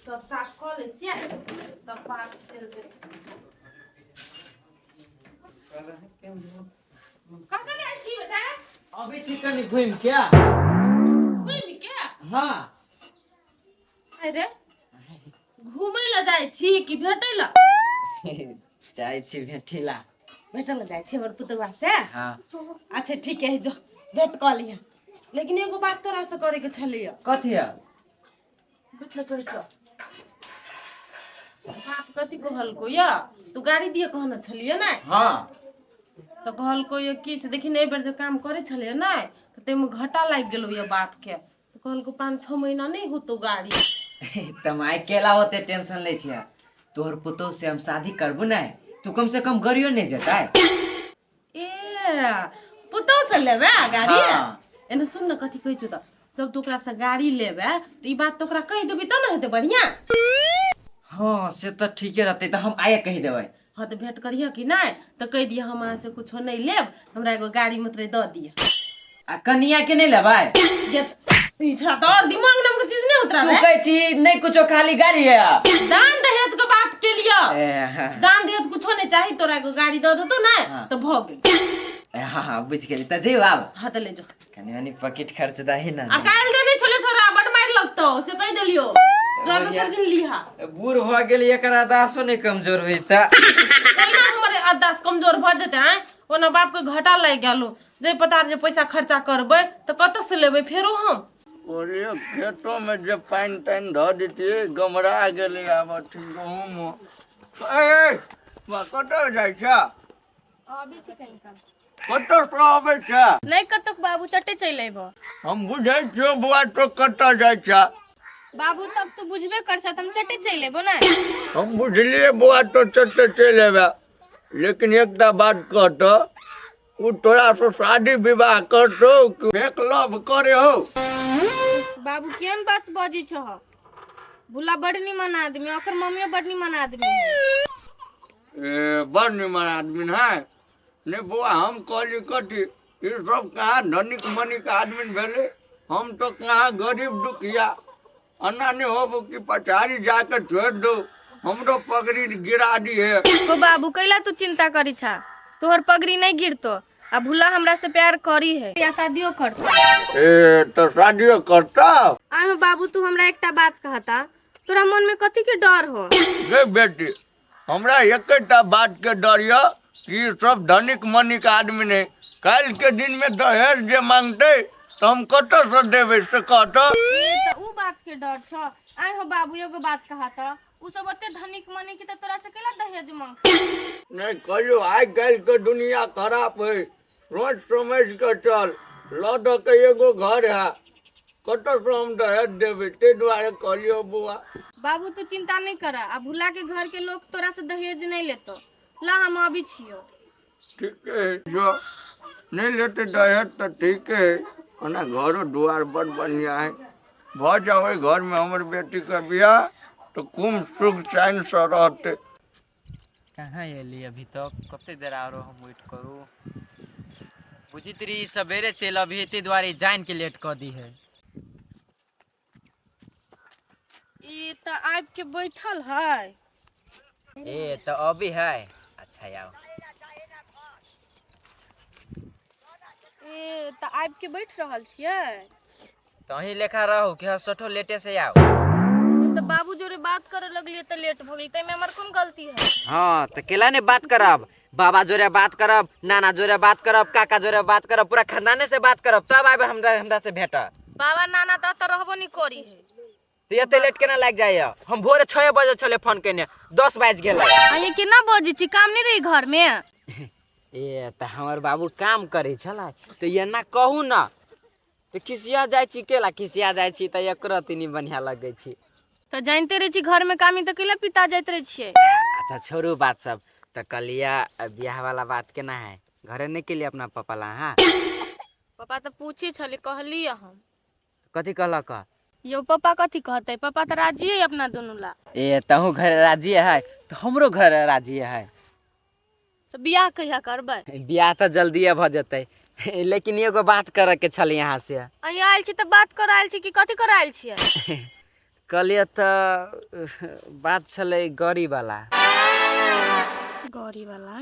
सब साफ कऽ लै छियै तब पार्क चलि जेबै। कतऽ जाइ छी बेटा? अबै छी कनि घुमि के। घुमि के? हाँ। अरे, घुमै लए जाइ छी कि भेटै लए? जाइ छी भेटै ला। भेटै लए जाइ छी हमर पुतौआ से? हाँ। अच्छा ठीक है, जो भेंट कऽ लिह। लेकिन एगो बात तोरा से करे के छलैया। कथी है? भेट कहै छौ। बाप कथी कहलको या, तू गाड़ी दिए कहने छलियै ने? हाँ। तऽ कहलको ये कि से देखी ने, एहि बेर जे काम करै छलियै ने तऽ ताहिमे घाटा लागि गेलौ ये बापके, तऽ कहलको 5-6 महीना नहि होतौ गाड़ी। तऽ माय, केला ओते टेंशन लै छियै? तोहर पुतोह से हम शादी करबू ने, तू कम से कम गाड़ियो नहीं देता। ए, पुतहु से लेबै गाड़ी? हाँ। एने सुन ने, कथी कहै छौ। तऽ जब तू ओकरा से गाड़ी लेबै तऽ ई बात तऽ ओकरा कहि देबी तब ने हेतै बढ़िआँ। हाँ, से तऽ ठीके रहतै, तऽ हम आइए कहि देबै। हाँ, तऽ भेंट करिह कि नहि तऽ कहि दिअ, हम अहाँ से कुछो नहि लेब, हमरा एगो गाड़ी मात्र दऽ दिअ। आ कनिया के नहीं लेबै? ये ई छोड़ा तऽ और दिमाग नाम के चीज नहीं उतरा। तू कहै छी नहीं कुछो, खाली गाड़ी है। दान दहेज के बात के लिए। ए, हाँ। दान दहेज कुछो नहीं चाही, तोरा एगो गाड़ी दऽ देतो ने तऽ भऽ गेल। ए, हाँ हाँ, बुझि गेली। तऽ जइयो आब? हाँ, तऽ ले जो। कनि मनि पॉकेट खर्च दही ने। आ काल्हि देने छले छोरा, बड मारि लगतौ, से कहि देलियो। जो दोसर दिन लिहा। बूढ़ भऽ गेली, एकर अदासो नहि कमजोर होइ तऽ। तहिना हमर अदास कमजोर भऽ जेतै। आँय, ओना बापके घाटा लागि गेलो, जे पता जे पैसा खर्चा करबै तऽ कतऽ से लेबै फेरो हम? कहलियै खेतोमे जे पानि तानि धऽ दैतियै, गमरा गेलै आब अथी गहूँम। ए बा, कतऽ जाइ छ? अबै छी कनि काल। कतऽ सँ अबै छ? नहि कतौ बाबू, चटे चलि अयबो। हम बुझै छियौ बौआ, तो कतऽ जाइ छ। बाबू, तब तू बुझबे कर छ, हम चटे चलि अयबो ने। हम बुझलियै बौआ, तो चटे चलि अयबे, लेकिन एकटा बात कहतऽ, ओ तोरासँ शादी विवाह करतौ कि फेक लव करे हो? बाबू, केहन बात बजै छह? भुला बड़ निमन आदमी, ओकर मम्मियो बड़ निमन आदमी है। ए, बड़ निमन आदमी है ने बौआ। हम कहली कथी, ई सब कहाँ धनिक मनिक आदमी भेलै, हम तो कहाँ गरीब दुखिया। एना नहीं होबो कि पछाड़ी जाके छोड़ दो, हमरो पगड़ी गिरा दी है। हो बाबू, कैला तू चिंता करी छा? तोहर पगड़ी नहीं गिरतो, आ भुला हमरा से प्यार करी है या शादियो करतो। ए, तो शादियो करता? आइ बाबू, तू हमरा एकटा बात कहता, तोरा मन में कथी के डर हो? गे बेटी, हमरा एकेटा बात के डर यऽ कि ई सब धनिक मनिक आदमी नहि, काल्हि के दिन में दहेज जे मांगतै तऽ हम कतऽसँ देबै, से कहतऽ। ए, तऽ उ बात के डर छ? आइ हो बाबू, एगो बात कहता, उ सब ओते धनिक मनिक तऽ तोरा से कैला दहेज मांगतै? नहि कहियो, आइ काल्हि के दुनिया खराब है, सोच समझ के चल। लऽ दऽ के एगो घर है, कतऽसँ हम दहेज देबै? ताहि दुआरे कहलियौ बौआ। बाबू, तू चिंता नहीं कर, आ भुला के घर के लोग तोरा से दहेज नहीं लेतो। ला, हम अभी छियो। ठीक है, जो नहि लेतै दहेज तऽ ठीके है। ओना घरो दुआर बड़ बढ़िआँ है, भऽ जाओ ओहि घरमे हमर बेटीके बियाह तऽ खूब सुख चैनसँ रहतै। कहाँ एली अभी तक? कते देर आरो हम वेट करू? बुझित रही सवेरे चलि अभी, एते दुआरे जान के लेट कऽ दी है। ई तऽ आबि के बैठल है। ए, तऽ अभी है। अच्छा, आओ। ए, तऽ आबि के बैठ रहल छियै। तऽ अहीं लेखा रहू कि हसठो लेटे से आओ। तऽ बाबू जोरे बात करे लगलियै तऽ लेट भऽ गेलै, ताहिमे हमर कोन गलती है? हाँ, तऽ केला ने बात करब? बाबा जोरे बात करब, नाना जोरे बात करब, काका जोरे बात करब, पूरा खानदाने से बात करब, तब आबे हमरा हमरा से भेट। बाबा नाना तऽ एतऽ रहबो नहि करी है। तऽ एते लेट केना लागि जाइए? हम भोरे 6 बजे छलै फोन केने, 10 बाजि गेलै। आ ये केना बजै छी? काम नहि रही घरमे? ए, तऽ हमर बाबू काम करै छलै तऽ एना कहू ने तऽ खिसिया जाइ छी। केला खिसिया जाइ छी? तऽ एको रत्ती नहि बढ़िआँ लगै छी। तऽ जानिते रहै छी घरमे काम है तऽ कैला पिता जाइत रहै छियै? अच्छा छोड़ू बात सब, तऽ कहलियै बियाह वाला बात केना है? घरे नहि केलियै अपना पापा ला? अहाँ पापा तऽ पूछै छलै, कहलियै हम। कथी कहलक? यौ पापा कथी कहतै, पापा तऽ राजी है अपना दुनू ला। ए, तहूँ घर राजी है तऽ हमरो घर राजी है। तऽ बियाह कहिया करबै? बियाह तऽ जल्दिए भऽ जेतै, लेकिन एगो बात करऽ के छलै यहाँ से। अहीं आयल छी तऽ बात कर आयल छी कि कथी कर आयल छियै? कहलियै तऽ बात छलै गड़ी वाला। गाड़ी वाला?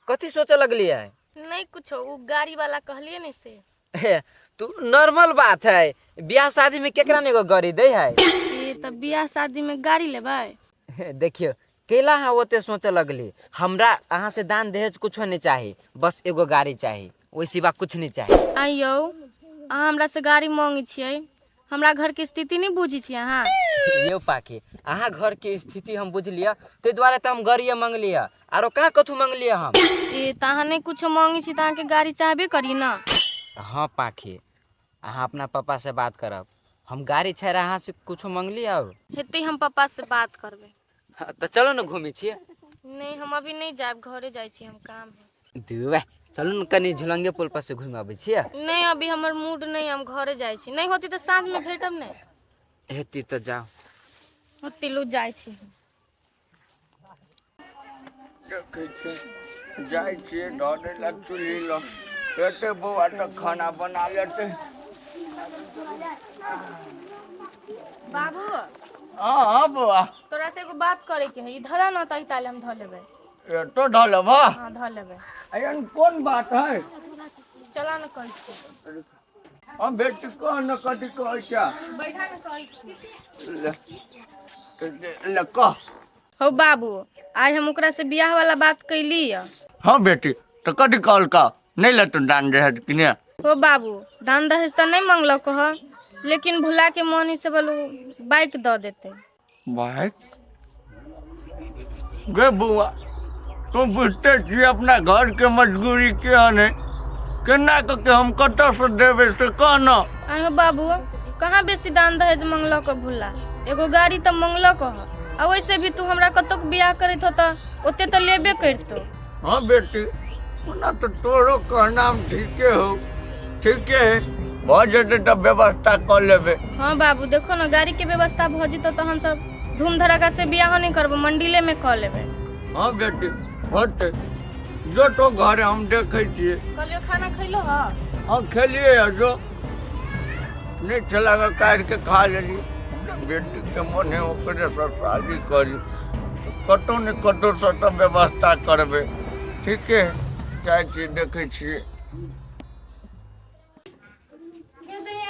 कथी सोचऽ लगलियै? नहीं कुछो, उ गाड़ी वाला कहलिए ने से। हे, तू नॉर्मल बात है, बियाह शादी में केकरा ने एगो गड़ी दै है। ए तऽ बियाह शादी में गाड़ी लेबै? हे, देखियौ कैला अहाँ ओते सोचऽ लगली। हमरा अहाँ से दान दहेज कुछो नहीं चाही, बस एगो गाड़ी चाही, ओहि सिवा कुछ नहीं चाही। आइयौ, अहाँ हमरा से गाड़ी मांगै छियै, हमरा घर के स्थिति नहीं बुझै छियै अहाँ। यौ पाखी, अहाँ घर के स्थिति हम बुझलियै, ताहि दुआरे तऽ हम गाड़िए मंगलियै, आरो कहाँ कथू मंगलियै हम। ए तऽ अहाँ नहीं कुछो मांगै छी तऽ अहाँके गाड़ी चाहबे करी ना। हाँ पाखी, अहाँ अपना पापा से बात करब, हम गाड़ी छै अहाँ से कुछो मंगली और हेतै, हम पापा से बात करबै। हाँ, तऽ चलो ने घूमै छियै। नहीं, हम अभी नहीं जायब, घरे जाइ छी, हम काम है। दुबे चलू ने कनि झुलंगे पुल पर से घुमि अबै छियै। नहीं, अभी हमर मूड नहीं, हम घरे जाइ छी। नहीं होती तऽ साँझ में भेटब नहीं। हेती तऽ जाउ। होती लू, जाइ छी। देखै छियै, जाइ छियै धरे लए चूल्ही लग, एते बौआ तऽ खाना बना लेतै। बाबू। हँ हँ बौआ। तोरा से एगो बात करे के है, ई धरा न तही ताले हम धऽ लेबै। एतो धऽ लेबह? हाँ, धऽ लेबै। एहन कोन बात है? चला न, कहै छी। हम बेटी कह न, कथी कहै छ? बैठा न, कहै छी। ले, ले कह। हौ बाबू, आइ हम ओकरा से बियाह वाला बात कैली है। हाँ बेटी, तऽ कथी कहलका? नहि लेतौ दान दहेज कि ने? हो बाबू, दान दहेज तऽ नहीं मंगलक ह, लेकिन भुला के मन से बोलू बाइक दऽ देते। बाइक? गे बौआ, तू बुझते छी अपना घर के मजबूरी केहन है, केना कऽ के हम कतऽसँ देबै से कह न। आहो बाबू, कहाँ बेसी दान दहेज मंगलक ह भुला, एगो गाड़ी तऽ मंगलक ह। आ वैसे भी तू हमरा कतौक बियाह करैत हो तऽ ओते तऽ लेबे करितो। हाँ बेटी, ओना तऽ तोरो कहनाम ठीके हो, ठीके है, भऽ जेतै तऽ व्यवस्था कऽ लेबै। हाँ बाबू, देखो ना, गाड़ी के व्यवस्था भऽ जेतौ तऽ हमसब धूम धड़ाका से बियाहो नहीं करबो, मंडिले में कऽ लेबै। हाँ बेटी, होतै, जो तो घरे, हम देखै छियै। कहलियो, खाना खैलो ह? हाँ, खेलिए है, जो नहि छला कऽ काटि के खा लेली। हमरा बेटीके मन है ओकरेसँ शादी करी, तऽ कतहु ने कतहुसँ तऽ व्यवस्था करबै। ठीके है, जाइ छियै, देखै छियै।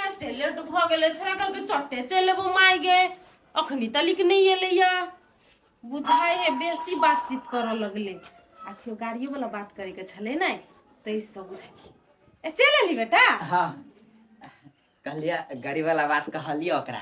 एते लेट भऽ गेलै, छोड़ा कहलकै चट्टे चलि एबो माय गे, अखनी तलिक नहि एलैया। बुझाइ है बेसी बातचीत करऽ लगलै। अथियो गाड़ियो वाला बात करे के छलै ने, ताहिसँ बुझाइ। ए, चलि एली बेटा? हाँ, कहलियै गाड़ी वाला बात कहलियै ओकरा।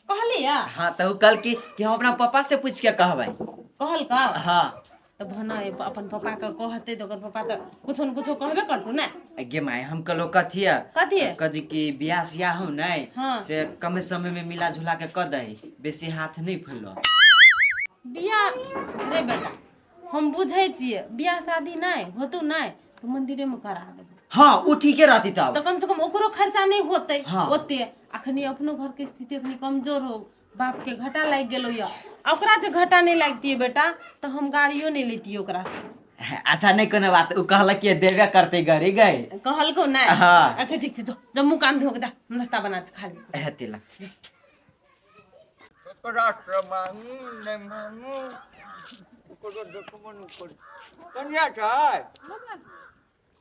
कहलियै? हाँ, तऽ ओ कहल कि हम अपना पापा से पूछ के कहबै। कहलका? हाँ। तऽ भना अपन पप्पा के कहतै तऽ ओकर पप्पा तऽ कुछो ने कुछो कहबे करतौ ने। गे माय, हम कहलो कथी है? कथी? कथी कि बियाह सियाह हो नहीं। हाँ। से कमे समय में मिला जुला के कह दही, बेसी हाथ नहीं फैलो। बियाह रे बेटा, हम बुझै छियै, बियाह शादी नहि होतौ नहि तऽ मंदिरे मे करा देबो। हाँ, उ ठीके रहती तब। तऽ कम से कम ओकरो खर्चा नहि होतै। हाँ। ओते अखनी अपनो घर के स्थिति अखनी कमजोर हो, बाप के घाटा लागि गेलो या, आ ओकरा जे घाटा नहि लागितियै बेटा तऽ हम गाड़ियो नहि लेतियै ओकरा से। अच्छा, नहीं कोनो बात, उ कहलक कि देबे करते गाड़ी गए। कहलको नहि? हाँ। अच्छा ठीक छै, जो जो मुँह कान धो के जा, हम नाश्ता बना के खा ले। हेती ला। ककरा से मांगू नहि मांगू, ओकरो देखबो नहि करी। कनिया छै,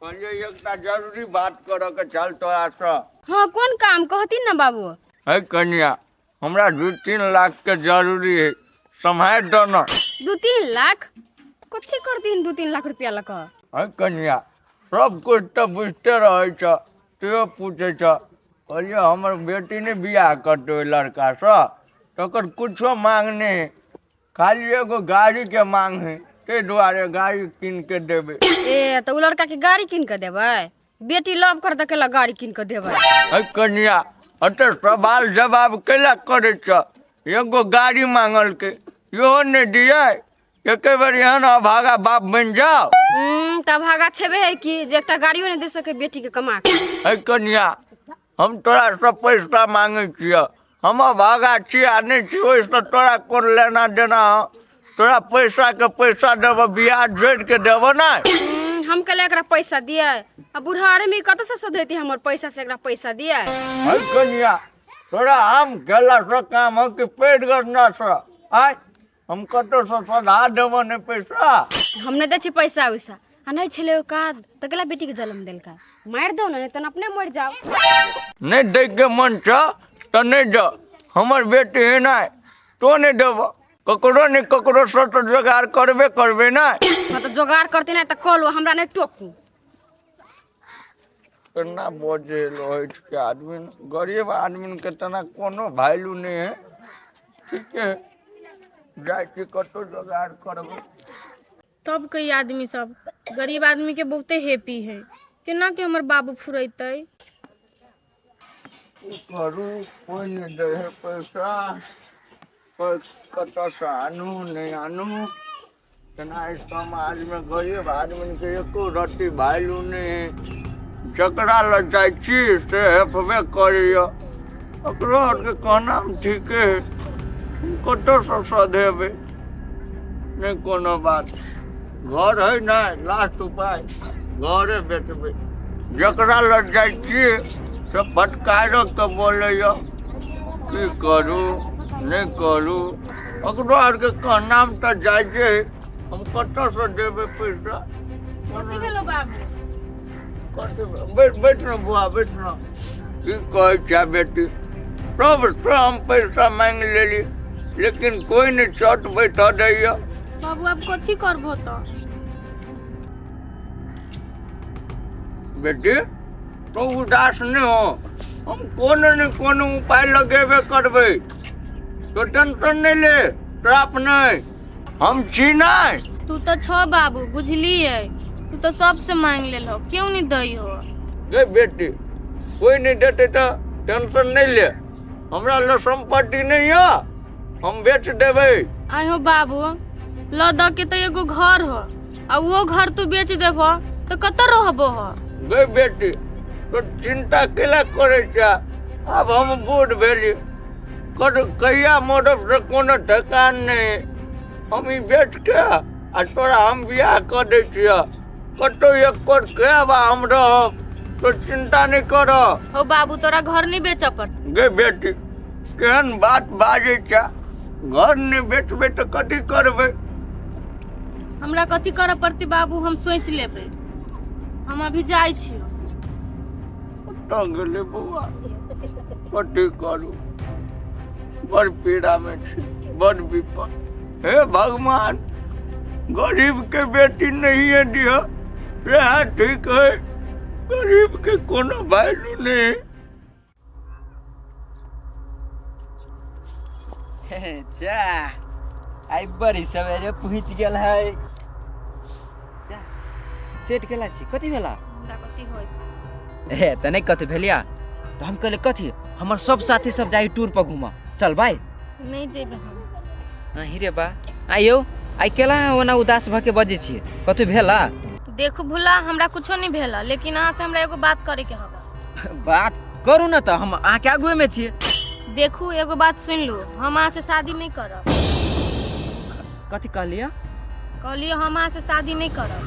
कहलियै एकटा जरूरी बात करऽ के छल तोरासँ। हाँ, कोन काम कहती ना बाबू? है कनिया, हमरा 2-3 लाख के जरूरी है, सम्हारि दऽ न। 2-3 लाख कथी करतीन 2-3 लाख रुपया लऽ कऽ? है कनिया, सब कुछ तऽ बुझते रहै छ, तैयो पूछै छ। कहलियै हमर बेटी नहि बियाह करतै ओहि लड़कासँ, तकर कुछो मांग नहि है, खाली एगो गाड़ीके मांग है, ताहि दुआरे गाड़ी कीन के देबै। ए, तऽ उ लड़का के गाड़ी कीन कऽ देबै? बेटी लव कर केला गाड़ी कीन कऽ देबै? है कनिया, एते सवाल जवाब कैला करै छ? एगो गाड़ी मांगलकै, इहो नहि दियै? एके बेर एहन अभागा बाप बनि जाओ? तऽ भागा छेबे है कि जे एकटा गाड़ियो नहि दे सके बेटी के कमा के। है कनिया, हम तोरासँ पैसा मांगै छियह, हम अभागा छी आ नहि छी ओहिसँ तोरा कोन लेना देना हौ? तोरा पैसाके पैसा देबऽ, बियाह जोड़ि के देबऽ ने। हम कहले एकरा पैसा दिए, आ बूढ़ा आदमी कतऽ से सधेती हमर पैसा से एकरा पैसा दिए? है कनिया, तोरा आम खेलासँ काम हौ कि पेट गड़नासँ? आँय, हम कतहुसँ सधा देबऽ नहि पैसा। हम नहि दै छी पैसा उइसा। आ नहि छलै औकात तऽ केला बेटीके जन्म देलकै? मारि दौ ने, नहि तऽ अपने मरि जाओ। नहि दैके मन छऽ तऽ नहि दऽ। हमर बेटी है नहि तो नहि देबऽ ककरो, नहि ककरोसँ तऽ जोगाड़ करबे करबै ने। हाँ तऽ जोगाड़ करते नहि तऽ कऽ लो, हमरा नहि टोकू। केना बजै रहै छै आदमी? गरीब आदमीके तेना कोनो वैल्यू नहि है। ठीके है, जाइ छी कतहु जोगाड़ करबै। तब के ई आदमी सब गरीब आदमी के बहुते हैप्पी है। केना के हमर बाबू फुरेतै? की करू, कोइ नहि दै है पैसा। कतऽसँ आनू, नहि आनू? तेना एहि समाजमे गरीब आदमीके एको रत्ती वैल्यू नहि है। जकरा लग जाइ छी से हेफबे करैए। ओकरो आरके कहना ठीके है। हम कतऽसँ सधेबै? नहि कोनो बात, घर है नहि, लास्ट उपाय घरे बेचबै। जकरा लग जाइ छी से फटकारि कऽ बोलैए। की करू, नहि करू? ओकरो आरके कहनाम तऽ जाइजे है। हम कतऽसँ देबै पैसा? कथी भेलो बाबू? कथी? बैठ, बैठ ने बुआ, बैठ ने। की कहै छै बेटी, सबसँ हम पैसा मांगि लेली लेकिन कोइ नहि चट बैठऽ दैए। बाबू, आब कथी करबो तऽ? बेटी, तो उदास नहि हो। हम कोनो ने कोनो उपाय लगेबे करबै। तो टेंशन नहि ले, ट्राप नहि, हम छी नहि। तू तऽ छौ बाबू, बुझलियै। तू तऽ सबसे मांगि लेलहो, क्यों नहीं दै हो? गे बेटी, कोइ नहि देतै तऽ टेंशन नहि ले। हमरा लग सम्पत्ति नहि यऽ, हम बेच देबै। आइ हो बाबू, ल दऽ के तऽ एगो घर हो, आ वो घर तू बेच देबो तऽ कतऽ रहबो हो? गे बेटी, तो चिंता केला करै छै? आब हम बूढ़ भेली, कद कहिया मरब से कोनो ठेकान नहि। हम ई बेच के आ तोरा हम बियाह कऽ दै छियह। कतहु एक कर खायब आ हम रहब। तो चिंता नहि कर। हो बाबू, तोरा घर नहीं बेचऽ पड़त। गे बेटी, केहन बात बाजै छै? घर नहि बेचबै तऽ कथी करबै? हमरा कथी करऽ पड़तै बाबू, हम सोचि लेबै। हम अभी जाइ छी। कतऽ गेलै बौआ? कथी करू? बड़ पीड़ामे छी, बड़ विपद। हे भगवान, गरीब के बेटी नहिए दिह, सएह ठीक है। गरीब के कोनो वैल्यू नहीं। जा, आइ बड़ी सवेरे पहुँच गेल है। जा, सेट गेला छी। कथी भेला? हमरा कथी होय? हे तऽ नहि कथी भेलिया तऽ हम कहले कथी, हमर सब साथी सब जाइ टूर पर घूमऽ, चल भाई। नहीं जेबै हम। अहीं रे बा, आइयो आइ केला ओना उदास भऽ के बजै छियै? कथी भेला? देखू भुला, हमरा कुछो नहीं भेला, लेकिन अहाँ से हमरा एगो बात करे के हवा। बात करू ने तऽ, हम अहाँके आगुए छियै। देखू, एगो बात सुन लू, हम अहाँ से शादी नहीं करब। कथी कहलियै? कहलियै हम अहाँ से शादी नहीं करब।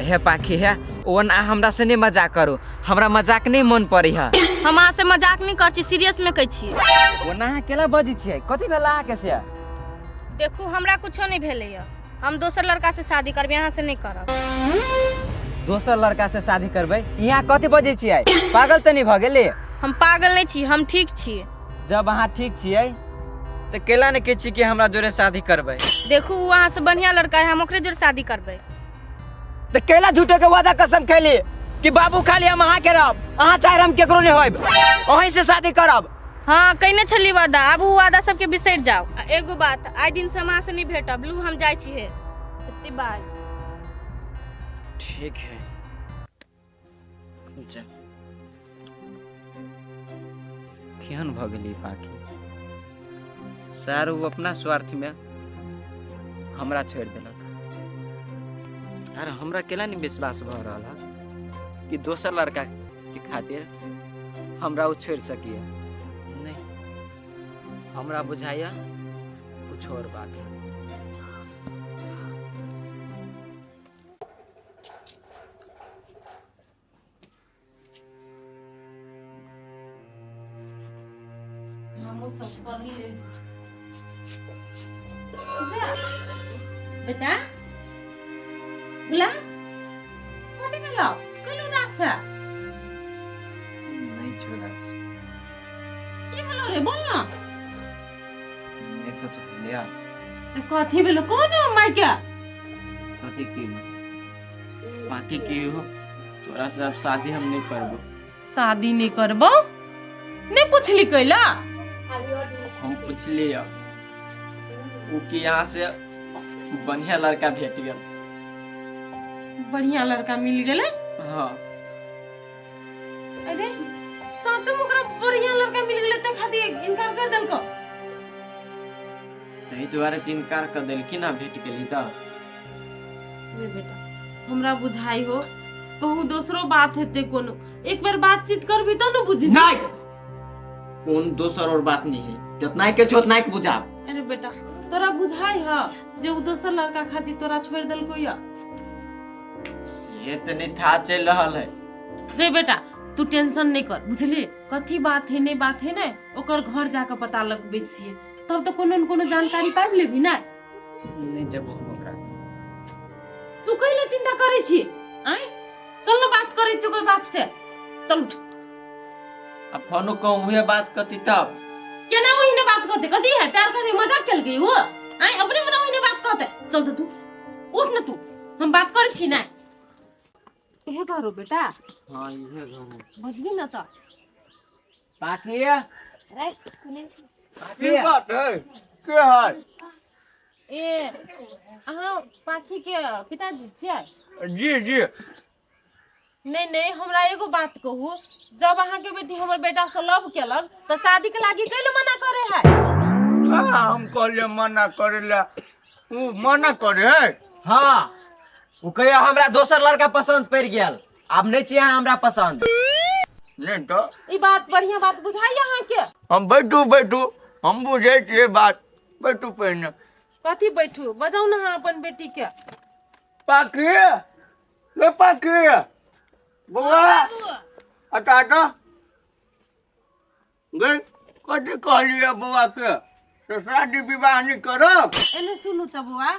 हे पाखी, हे ओना हमरा से नहीं मजाक करू, हमरा मजाक नहीं मन पड़ै है। हम अहाँ से मजाक नहीं कर छी, सीरियस में कहै छी। ओना अहाँ केला बजै छियै? कथी भेला अहाँके से? देखू, हमरा कुछो नहीं भेलैया। हम दोसर लड़का से शादी करबै, अहाँ से नहीं करब। दोसर लड़का से शादी करबै? यहाँ कथी बजै छियै? पागल तऽ नहीं भऽ गेली? हम पागल नहीं छी, हम ठीक छी। जब अहाँ ठीक छियै तऽ केला ने कहै छी कि हमरा जोरे शादी करबै? देखू, उ अहाँ से बढ़िया लड़का है, हम ओकरे जोरे शादी करबै। तऽ केला झूठो के वादा कसम खेली कि बाबू खाली हम अहाँ के रहब, अहाँ चाहे हम केकरो नहीं होइब, अहीं से शादी करब? हाँ, कहने छली वादा, आब उ वादा सबके बिसरि जाओ। आ एगो बात, आइ दिन से हम अहाँ से नहीं भेटब। लू, हम जाइ छी। हे, एते बाय। ठीक है, जा। केहन भऽ गेली पाखी? सर, ओ अपना स्वार्थ में हमरा छोड़ि देलक। अरे, हमरा केला नहीं विश्वास भऽ रहल है कि दोसर लड़का के खातिर हमरा ओ छोड़ि सकिए। नहीं, हमरा बुझाइया कुछ और बात है। जा बेटा बोला कथी भेलौ कैलू उदास छ नहीं छोड़ा की भेलौ रे बोल ना नहीं कथी भेलैया तऽ कथी भेलौ कोन मायके कथी की बाकी की हो तोरा से अब शादी हम नहीं करबो शादी नहीं करबो नहीं पूछली कैला हम पूछली अब उ कि यहाँ से बढ़िया लड़का भेट गेल बढ़िया लड़का मिल गेलै हाँ अरे सच में ओकरा बढ़िया लड़का मिल गेलै तऽ खातिर इनकार कर देलको ताहि दुआरे तऽ इनकार कर देलखिन ना भेट गेली तऽ रे बेटा हमरा बुझाई हो कहूँ दोसरो बात हेतै कोनो एक बार बातचीत करबी तब ने बुझबी नहीं कोन दोसर और बात नहीं है जितना के छो उतना के बुझाब अरे बेटा तोरा बुझाई ह जे उ दोसर लड़का खातिर तोरा छोड़ देलको या से तऽ नहीं था चलि रहल है रे बेटा तू टेंशन नहीं कर बुझली कथी बात है नहीं बात है ने ओकर घर जाके पता लगबै छियै तब तऽ कोनो न कोनो जानकारी पाबि लेबही ने नहीं जब हम ओकरा तू कैले चिंता करै छी आँय चल न बात करै छी ओकर बाप से चल उठ अब फोनो कहूँ उहे बात कथी तब केना ओहिने बात कहते कथी है प्यार करे मजाक केलकै ओ आँय अपने मने ओहिने बात कहते चल तऽ तू उठ न तू हम बात करै छी ने हे करो बेटा हाँ इहे घर बजबी न तऽ पाखी की बात है के है ए अहाँ पाखी के पिताजी छियै जी जी नहीं नहीं हमरा एगो बात कहू जब अहाँ के बेटी हमर बेटा से लव केलक तऽ शादी के लागी कैले मना करे है कहाँ हम कहलियै मना करे ला उ मना करे है हाँ ओ कहिया हमरा दोसर लड़का पसंद पड़ि गेल आब नहीं छियै अहाँ हमरा पसंद नहीं तो ई बात बढ़िया बात बुझाई अहाँ के हम बैठू बैठू हम बुझै छियै बात बैठू पहिने कथी बैठू बजाउ ने अहाँ अपन बेटी के पाखी रे पाखी बौआ अच्छा अच्छा गई कथी कहलियै बौआ के तऽ शादी विवाह नहि करब एने सुनू तऽ बौआ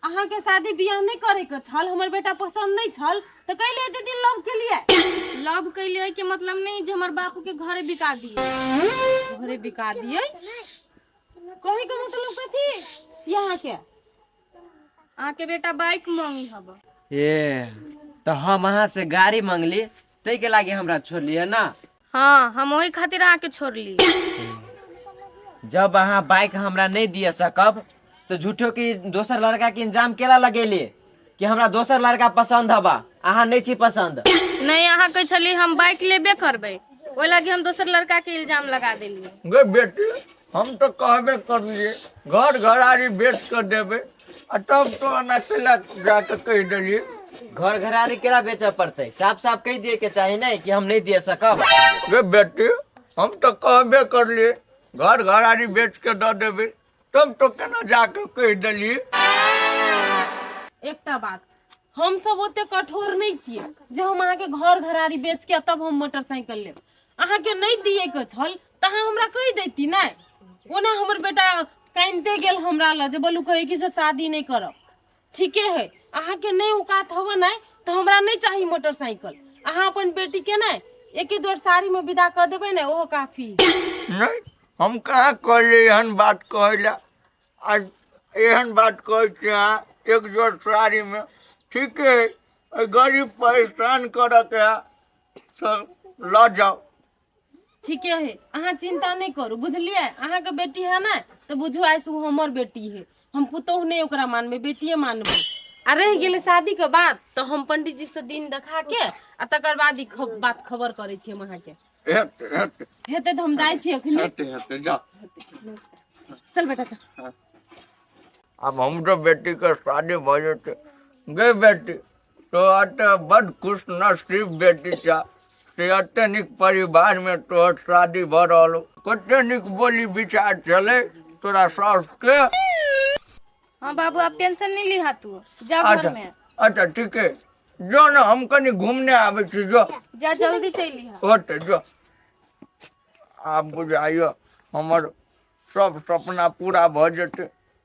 अहाँके शादी बियाह नहि करे के छल हमर बेटा पसंद नहीं छल तऽ कैले एते दिन लव के लिए लव कैलियै के मतलब नहीं जे हमर बापू के घरे बिका दिए घरे बिका दिए कहे के मतलब कथी यहाँ के अहाँके बेटा बाइक मांगी हब ए तऽ हम अहाँ से गाड़ी मंगली ताहि के लागी हमरा छोड़लियै ना हाँ हम ओही खातिर अहाँके छोड़ली जब अहाँ बाइक हमरा नहीं दिए सकब तो झूठो की दोसर लड़का के इंजाम केला लगेली कि हमरा दोसर लड़का पसंद हबा अहाँ नहीं छी पसंद नहीं अहाँ कहै छली हम बाइक लेबे करबै ओहि लागी हम दोसर लड़का के इल्जाम लगा देलियै गे बेटी हम तऽ कहबे करलियै घर घरारी बेच कऽ देबै आ तब तो एना केला जाके कहि देलियै घर घरारी केला बेचऽ पड़तै साफ साफ कहि दिए के चाही नहीं कि हम नहीं दिए सकब गे बेटी हम तऽ कहबे करलियै घर घरारी बेच के दऽ देबै तब तो केना जाके कहि देलियै एकटा बात हम सब ओते कठोर नहीं छियै जे हम अहाँके घर घरारी बेच के तब हम मोटरसाइकिल लेब अहाँके नहीं दिए के छल तऽ अहाँ हमरा कहि दैती नहि ओना हमर बेटा कानिते गेल हमरा लग जे बोलू कहै कि से शादी नहीं करब ठीके है अहाँके नहीं औकात हवे नहि तऽ हमरा नहीं चाही मोटरसाइकिल अहाँ अपन बेटी के नहि एके जोड़ साड़ी में विदा कऽ देबै ने ओहो काफी नहीं हम कहाँ कहलियै एहन बात कहै लए आ एहन बात कहै छी अहाँ एक जोड़ साड़ीमे ठीके है एहि गरीब परेशान करऽके है सब लऽ जाउ ठीके है अहाँ चिंता नहीं करू बुझलियै अहाँके बेटी है ने तऽ बुझू आइ से ओ हमर बेटी है हम पुतोहु नहि ओकरा मानबै बेटिए मानबै आ रहि गेलै शादी के बाद तऽ हम पंडीजी से दिन देखा के आ तकर बाद ई बात खबर करै छी हम अहाँके हेतै हेतै हेतै तऽ हम जाइ छी अखनी हेतै हेतै जाउ चल बेटा चल आब हमरो बेटीके शादी भऽ जेतै गे बेटी तो एतऽ बड खुश नसीब बेटी छ से एते नीक परिवारमे तोहर शादी भऽ रहल हौ कते नीक बोली विचार छलै तोरा सासके हाँ बाबू आप टेंशन नहीं लिहा तू जा घर अच्छा में अच्छा ठीक है जो ने हम कनि घूमने आबै छी जो जा जल्दी चल लिहा ओते जो आब बुझाइयो हमर सब सपना पूरा भऽ जेतै।